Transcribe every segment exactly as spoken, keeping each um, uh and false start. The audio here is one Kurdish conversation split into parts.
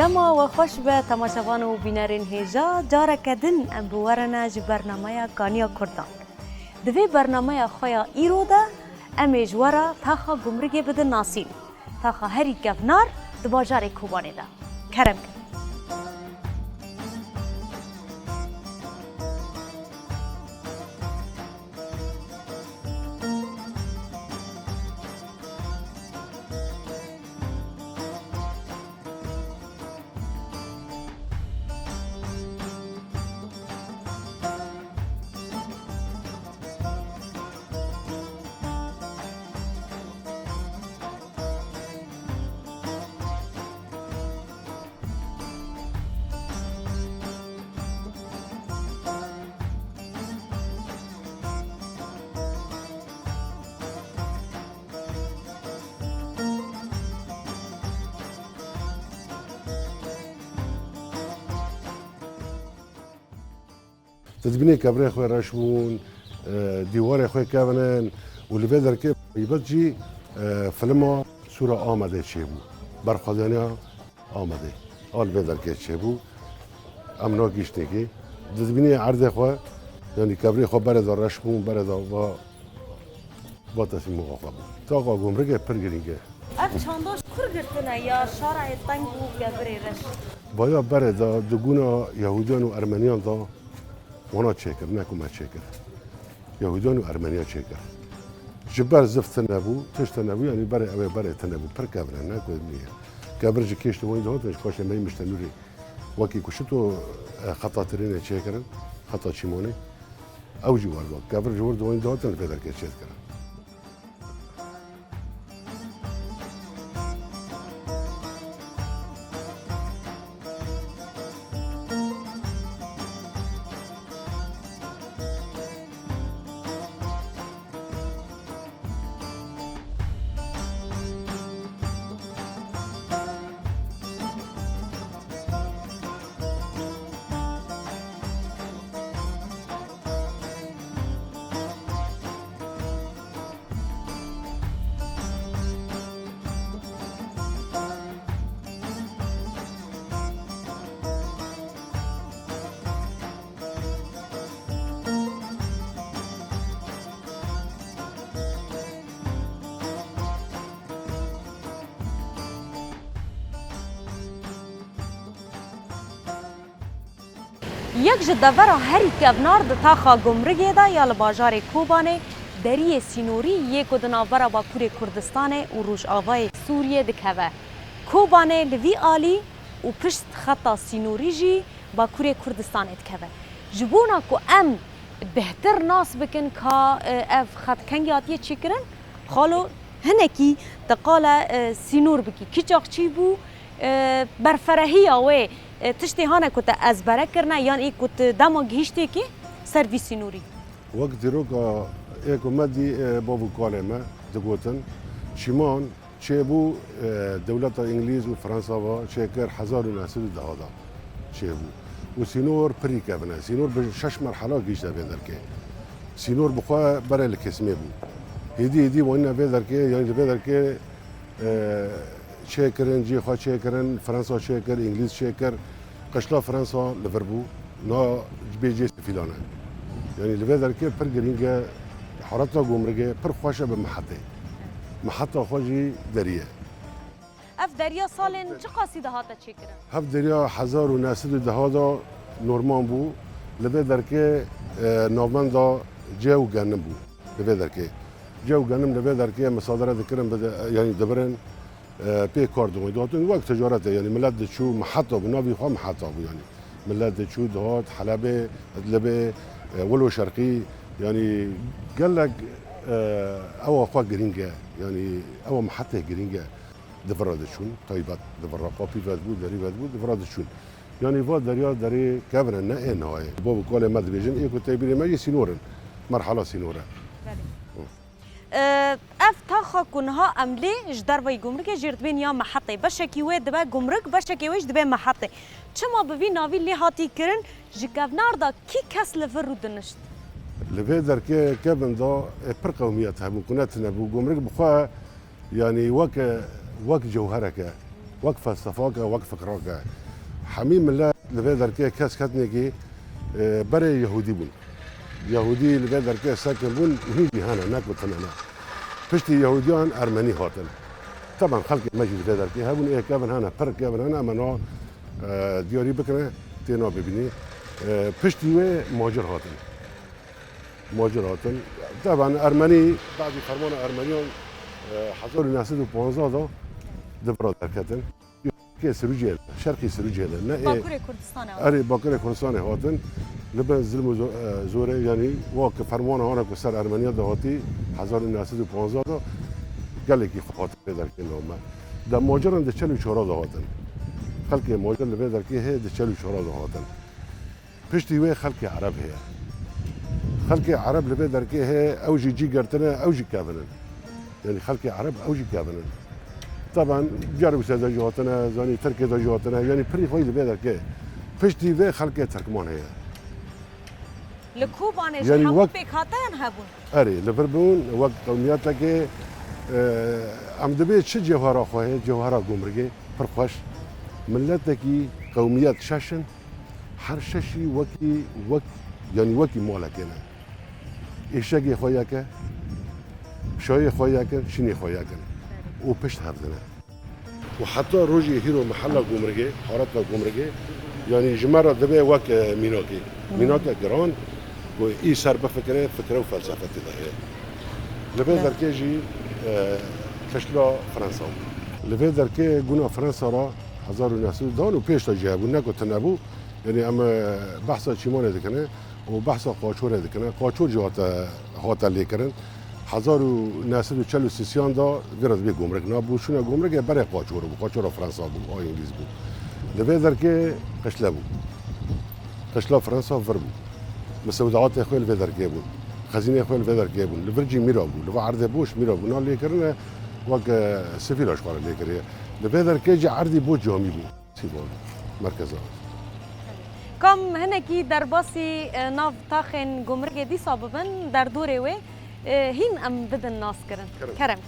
Dema we xweş be, temaşevan û bînerên hêja, careke din em bi we re ne ji bernameya Kaniya Kurdan. Di vê bernameya xwe ya îro de em ê ji we re taxa Gumrigê bidin nasîn. Taxa herî kevnar di bajarê Kobanê de. Kerem kin. Tu dibînî kevirê xwe reş bûn, e, dîwarê xwe kevin in û li vê derkê taybet jî, e, filma Sûra Amedê çêbû. Berxwedaniya Amedê. A li vê derkê çêbû. Em nagihîştîn kê. Tu dibînî erdê xwe, yanî kevirê xwe berê de reş bûn, berê de va, va tesîm xwe bû. Taxa Gumrigê pir girîng e. Ev çanda ji kur girtine ya şarayê teng û kevirê reş? Vaya berê de di guna Yehûdiyan û Ermeniyan de wana çêkir, ne ku me çêkir. Yehûdiyan û Ermeniya çêkir. Ji ber zift tune bû, tişt tune bû, yanî berê ew ê berê tune bû. Pir kevir e, ne ku niye. Kevir ji kêştê wan dihatin, ji paşê me yê Miştenûrê wekî ku şito, e, xeta trênê çêkirin, xeta çîmonê. Ew jî werda. Kevir ji wir di wan dihatin, li vê derkê çêdikirin. Yek ji devera herî kevnar di taxa Gumrigê de ya li bajarê Kobanê, deriyê sînorî yê ku di navbera Bakurê Kurdistanê û Rojavayê Sûriyê dikeve. Kobanê li vî alî û pişt xeta sînorî jî Bakurê Kurdistanê dikeve. Ji bona ku em bêhtir nas bikin ka, e, ev xet kengî hatiye çêkirin, xalo hinekî te qala, e, sînor bikî. Kî çax çî bû, e, berferehiya wê, e, tiştê hane ku te ezbere kirine, yan ê ku tu dema gihîştê kê ser vî sînorî? Wek dîroka ê ku me dî, e, bav û kalê me digotin, çîman çêbû, e, dewleta Îngilîz û Fransa ve çêkir hezar û neh sed û deh de çêbû. Û sînor pirî kevine. Sînor bi şeş merhala gihîşte vê derkê. Sînor bi xwe berê li kesimê bû. Hêdî hêdî wanîne vê derkê, yanî li vê derkê, e, çêkirin, cihê xwe çêkirin, Fransa çêkir, Îngilîz çêkir. Qişla Fransa li vir bû, na bê cihê sifîlan e. Yanî li vê derkê pir girîng e, hareta Gumrigê pir xweş e bi mihetê. Miheta xwe jî derî ye. Ev deriya salên çiqasî de hate çêkirin? Ev deriya hezar û neh sed û deh de norman bû. Li vê derkê, e, navenda cê û genim bû. Li vê derkê. Cê û genim li vê derkê misadere dikirin, bide-, yanî dibirin, e, pê kar dibûn. Dihatin wek ticaret e, yanî millet diçû miheta bû, navî xwe miheta bû yanî. Millet diçû dihat Helebê, Idlibê, e, Wilo Şerqî, yanî gelek, e, ewa xwe girîng e, yanî ewa mihetê girîng e. Di vir re diçûn, taybet di vir re qapî vedibû, derî vedibû, di vir re diçûn. Yanî va derya derê kevin e, ne ê nayê. Bav û kalê me dibêjin, ê ku tê bîrê me yê sînor in. Merhala sînor e. Belê. Hı. Ee, ev taxa ku niha em lê ji derveyî gumrikê jêr dibên ya mehetê. Beşekî wê dibe gumrik, beşekê wê jî dibe mehetê. Çima bi vî navî lê hatî kirin, ji kevnar de kî kes li vir rû dinişt? Li vê derkê kevin de, e, pir qewmiyet hebû, ku ne tune bû. Gumrik bi xwe, yanî weke, wek cewhereke. Wek felsefak e, wek fikrak e. Hemî milet li vê derkê kes ketnekî, e, berê Yehûdî bûn. Yehûdî li vê derkê sekin bûn, hîn jî hene, ne ku tune ne. Piştî Yehûdiyan Ermenî hatin. Teban xelkê me jî li vê derkê hebûn, ê kevin hene, pir kevin hene, em ê niha, e, diyarî bikine, tê niha bibînî. E, piştî wê macir hatin. Macir hatin. Teban Ermenî, badî fermana Ermeniyan, e, hezar û neh sed û panzdeh de di vira derketin. Kê Sirûcê, şerqî Sirûcê de, ne ê Bakurê Kurdistanê hatin. Erê, Bakurê Kurdistanê hatin. Li bin zilm û zo-, e, zorê, yanî wa ki fermana hana ku ser Ermeniya de hatî, hezar û neh sed û panzdeh de gelekî xwe hatin vê derkê name. De maciran di çel û çara de hatin. Xelkê macir li vê derkê hê di çel û çara de hatin. Piştî wê xelkê Ereb heye. Xelkê Ereb li vê derkê heye, ew jî cî girtine, ew jî kevin in. Yanî xelkê Ereb ew jî kevin in. Teban Cerûsê de jî hatine, zanî Tirkê de jî hatine, yanî pirî xwe yî li vê derkê. Piştî vê xelkê Tirkman heye. Li Kobanê jî Yanî hemû wek pêkhateyan hebûn. Erê, li vir bûn, wek qewmiyetekê, e, em dibê çi cewhera xwe heye, cewhera Gumrigê, pir xweş. Miletekî qewmiyet şeş in, her şeşî wekî, wek, yanî wekî malekê ne. Êşegê xwe yek e, şayê xwe yek in, şînê xwe yek in. Û pişt hev dine. Û heta rojê hîro mihela Gumrigê, haretka Gumrigê, yanî ji me re dibe wek, e, mînakê. Mînake giran, ku î ser bifikire, fikre û felsefe tê de heye. Li vê derkê jî, e, qişla Fransa bû. Li vê derkê guna Fransa re hezar û neh sed dan û pênc de jî hebû, ne ku tune bû. Yanî em, e, behsa çîmanê dikine û behsa qaçorê dikine. Qaçor jî hate, hate lêkirin. Hezar û neh sed û çel û sêsiyan de vê re dibê Gumruk. Na bû şûna Gumrukê berê qaçor bû, qaçora Fransa bû, a Îngilîz bû. Li vê derkê qişle bû. Qişla Fransa vir bû. Misewdeatê xwe li vê derkê bûn. Xezînê xwe li vê derkê bûn. Li vir jî mîra bû. Li vir erdê boş mîra bû. Na lêkirine wek, e, sivîla ji xwe re lêkiriye. Li vê derkê jî erdî boş camî bû. Sîvan, merkeza. Kam hinekî derbasî, e, nav taxên Gumrigê dîsa bibin, derdorê wê, e, hîn em bidin naskirin. Kerem. Kerem.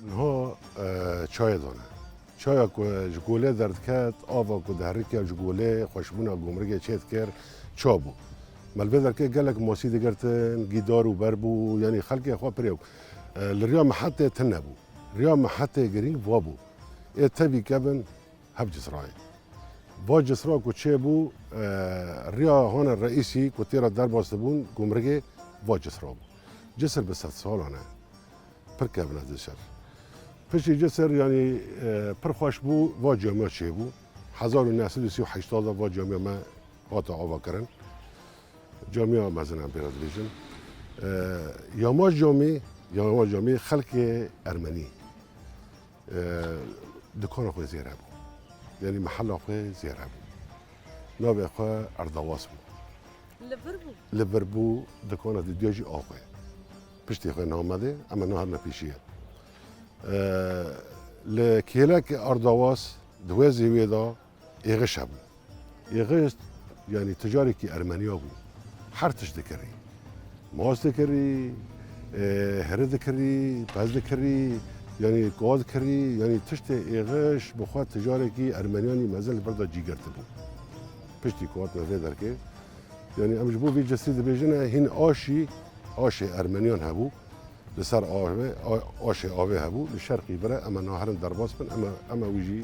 Niha, e, çayê dane. Çaya ku ji golê derdiket, ava ku diherike ji golê, xweşbûna Gumrigê çêdikir, ça bû. Me li vê derkê gelek masî digirtin, gîdar û ber bû, yanî xelkê xwe pirê bû. E, li riya mihetê tune bû. Riya mihetê girîng va bû. Ê tevî kevin hev Cisrayê. Va Cisra ku çêbû, e, riya hane reîsî ku tê re derbas dibûn, Gumrigê va Cisra bû. Cisir bi sed salan e. Pir kevin e Cisir. Piştî Cisir, yanî, e, pir xweş bû, va camiya çêbû. Hezar û neh sed û sî û heşt de va camiya me hate avakirin. Camiya mezin em pê re dibêjin. E, Yamaç Camî, Yamaç Camî xelkê Ermenî, e, dikana xwe zêr hebû. Yanî mihela xwe zêr hebû. Navê xwe Erdawas bû. Li vir bû? Li vir bû, dikana didiya jî a xwe. Piştê xwe namedê, em ê nehatine pêşiye. E, li kêlek Erdawas, di wê zêwê de, Êxiş hebû. Êxiş, yanî ticarekî Ermeniya bû. Her tişt dikirî. Mas dikirî, e, hiri dikirî, pez dikirî, Yanî ku hat kirî, yanî tiştê êxiş bi xwe ticarekî Ermeniyan î mezin li vir de cî girtibû. Piştî ku hatine vê derkê, yanî em ji bo vê cisrî dibêjine, hîn aşî, aşê Ermeniyan hebû, li ser avê, a-, aşê avê hebû, li şerqî vir e, em ê niha herin derbas bin, em ê, em ê wî jî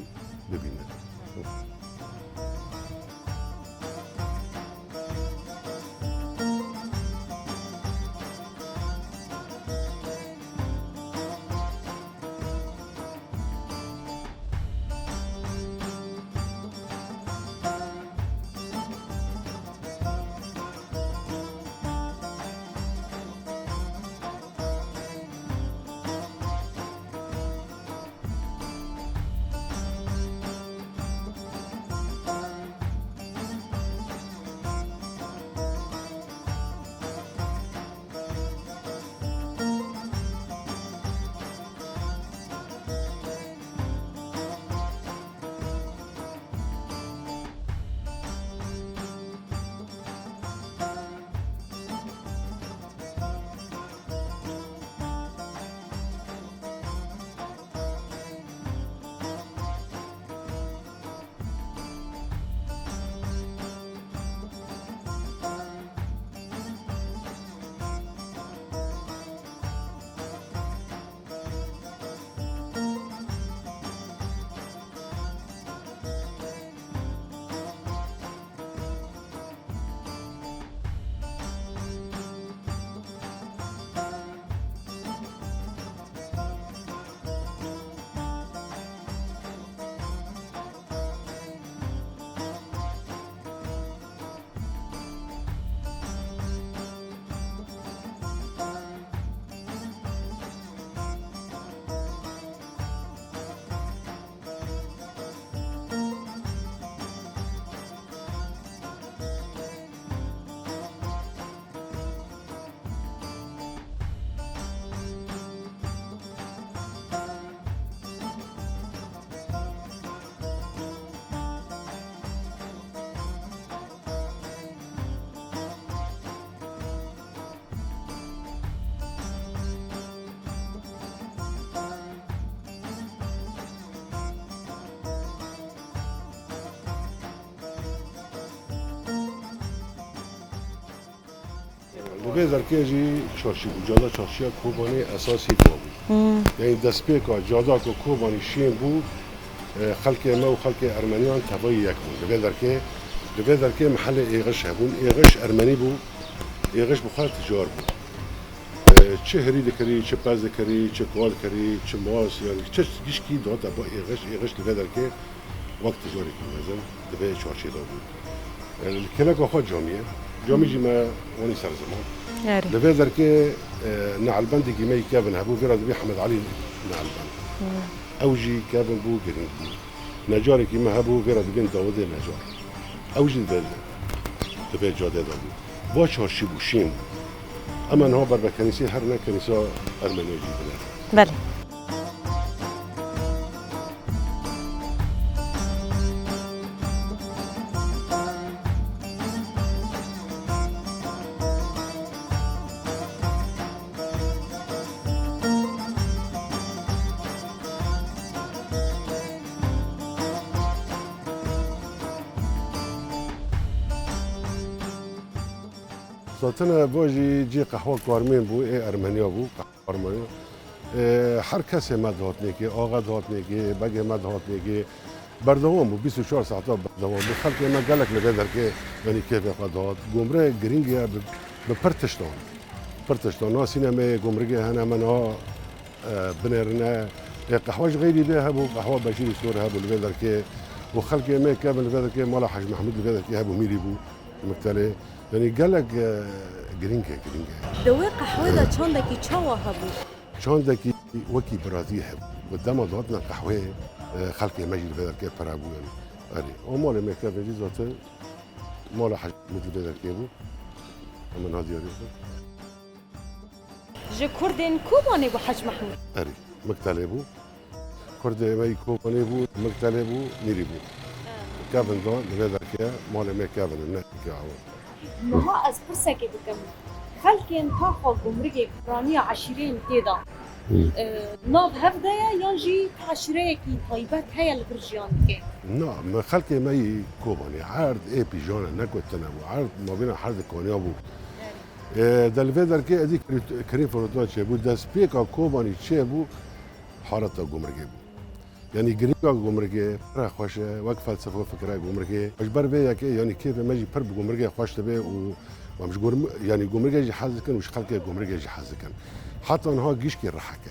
bibînin. Li vê derkê jî çarşî bû. Cada çarşiya Kobanê esasî va bû. Hmm. Yanî destpêka cada ku Kobanî şên bû, e, xelkê me û xelkê Ermeniyan tevayî yek bûn. Li vê derkê, li vê derkê mehelê Êxiş hebûn. Êxiş Ermenî bû. Êxiş bi xwe ticar bû. E, çi hirî dikirî, çi pez dikirî, çi ka dikirî, çi mas, yanî çi gişkî dihate ba Êxiş. Êxiş li vê derkê wek ticarekî mezin di vê çarşê de bû. E, li kêleka xwe camî ye. Camî jî me wanî ser ziman. Erê. Li vê derkê, e, neelbendekî me yî kevin hebû, vê re dibê Hemed Elî neelbend. Hmm. Ew jî kevin bû, girîng bû. Necarekî me hebû, vê re dibên Dawidê Necar. Ew jî di vê, di vê cadê de bû. Va çarşî bû, şên bû. Em ê niha ber be kenîsê herine, kenîsa Ermeniyê jî binêrin. Belê. Zaten ev jî cihê qehwa karmên bû, ê Ermeniya bû, qehwa Ermeniya. Ê, her kesê me dihat nêkê, axe dihat nêkê, begê me dihat nêkê. Berdewam bû, bîst û çar saeta berdewam bû. Xelkê me gelek li vê derkê, yanî kêfê xwe dihat. Gomre girîng e bi, bi pir tiştan. Pir tiştan. Niha sînemeyê gomrigê hene, me niha, e, binêrine. Ê, qehwe ji xeyrî vê hebû, qehwa Beşîrî Sor hebû li vê derkê. Û xelkê me kevin li vê derkê, mala Hec Mehmûd li vê derkê hebû, mîrî bû, Miktelê. Yanî gelek, e, girîng e, girîng e. Di wê qehwê de çandekî çawa hebû? Çandekî wekî biratî hebû. Bi dema dihatina qehweyê, e, xelkê me jî li vê derkê pere bû, yanî. Erê. O malê me kevin jî zaten mala Hec Mehmûd li vê derkê bû. Em niha diyarî xwe. Ji kurdên Kobanê bû Hec Mehmûd? Erê, Miktelê bû. Kurdê me yî Kobanê bû, Miktelê bû, mîrî bû. Kevin da, li vê derkê malê me kevin in, ne ke awa. Niha ez pirsekê dikim. Xelkên Taxa Gumrigê piraniya eşîreyên tê de. Hı. E, nav hev de ye yan jî teşireyekî taybet heye li vir jiyan dike? Na, me xelkê me yî Kobanê erd ê pîjan e, ne ku tune bû, erd mabîna herdê kaniya bû. E, de li vê derkê êdî kirî-, kirîn firotan çêbû, destpêka Kobanî çêbû, haleta gumrikê bû. Yanî girînga gumrikê pir xweş e, wek felsefe û fikra gumrikê. Ji ber vê yekê, yanî kêfê me jî pir bi gumrikê xweş dibe û em ji gurm-, yanî gumrikê jî hez dikin û ji xelkê gumrikê jî hez dikin. Heta niha gişkî rihek e.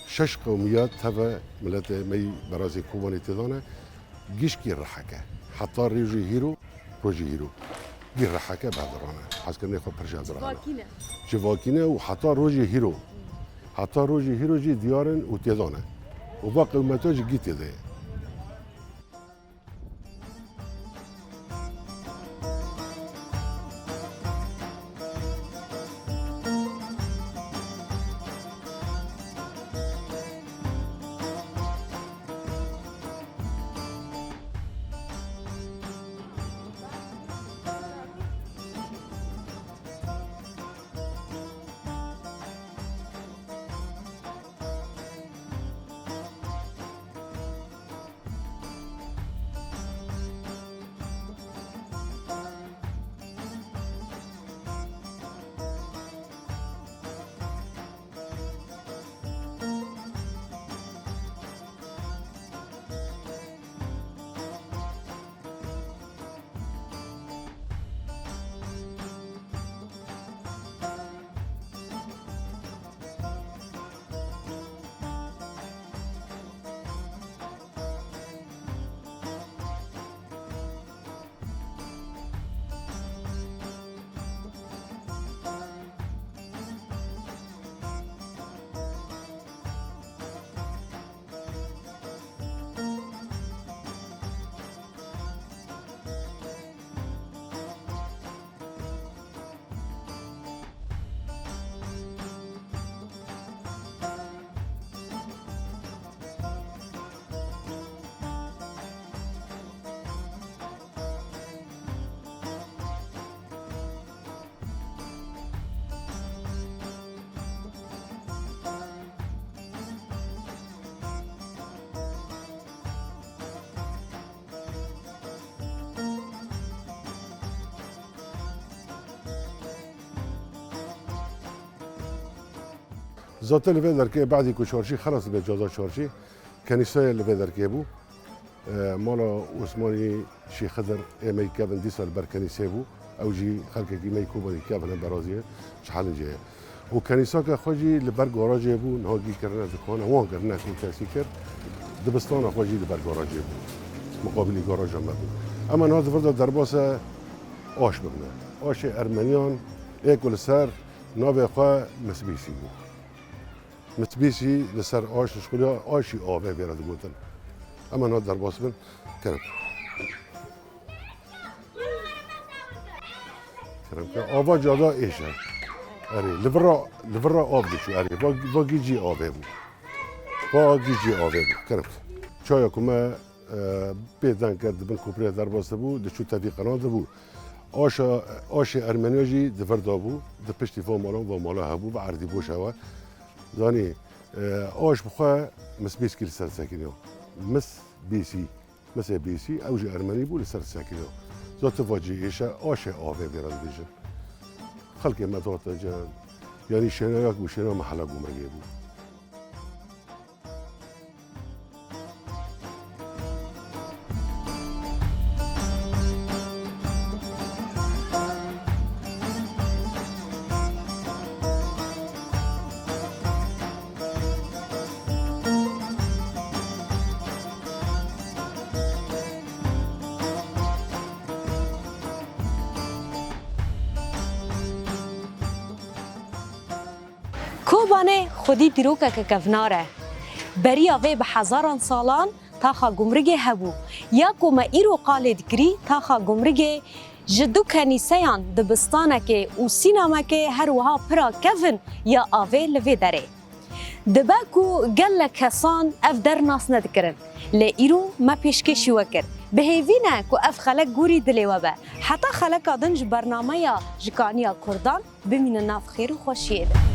Şeş qewmiyat teve miletê me yî berazê Kobanê tê de ne. Gişkî rihek e. Heta rojê hîro, rojê hîro. Gî rihek e, bi hev de re ne. Hezkirinê xwe pir ji hev de re ne. Civakî ne. Civakî ne û heta rojê hîro. Heta rojê hîro jî diyar in û tê de ne. Û va qewmeta jî gî tê de ye. Zaten li vê derkê, badî ku çarşî xelas dibe, caza çarşî, kenîsaya li vê derkê bû. E, mala Osmanî Şêx Xidir ê me yî kevin dîsa li ber kenîsê bû. Ew jî xelkekî me yî Kobanî kevin e, beraziyê, ji Helincê ye. Û kenîsaka xwe jî li ber garajê bû, niha gî kirine dikane, wan kirine, kê kesî kir. Dibistana xwe jî li ber garajê bû. Miqabilî garaja me bû. Ema niha di vir de derbas e, aş bibine. Aşê Ermeniyan ê ku li ser navê xwe Misbîsî bû. Mitbîsî li ser aş dişuxuliya, aşî avê vê re digotin. Ema niha derbas bin. Kerem. Kerem ke. Ava cada êş e. Erê, li vir re, li vir re av diçû. Erê, va, va gî cî avê bû. Va gî cî avê bû. Kerem. Çaya ku me, e, bê deng kir, di bin koprê derbas dibû, diçû tevî qena dibû. Aşa, aşê Ermeniya jî di vir de bû, di piştî van malan, van mala hebû, ve erdî boş hewe. Zanî, e, aş bi xwe misbîskî li ser sekiniya. Mis bîsî, misê bîsî, ew jî Ermenî bû, li ser sekiniya. Za tu va cî êşe, aşê avê vê re dibêjin. Xelkê me date ce, yanî şênayak bû, şêna mehela Gumrigê bû. Kobanê xwedî dîrokeke kevnar e. Beriya vê bi hezaran salan taxa Gumrigê hebû. Ya ku me îro qalê dikirî, taxa Gumrigê ji du kenîseyan, dibistanekê û sînamekê, her wiha pira kevin ya avê li vê derê. Dibe ku gelek kesan ev der nas nedikirin. Lê îro me pêşkêşî we kir. Bi hêvî ne ku ev xelek gorî dilê we be. Heta xeleka din ji bernameya Ji Kaniya Kurdan bimînin nav xêr û xweşiyê de.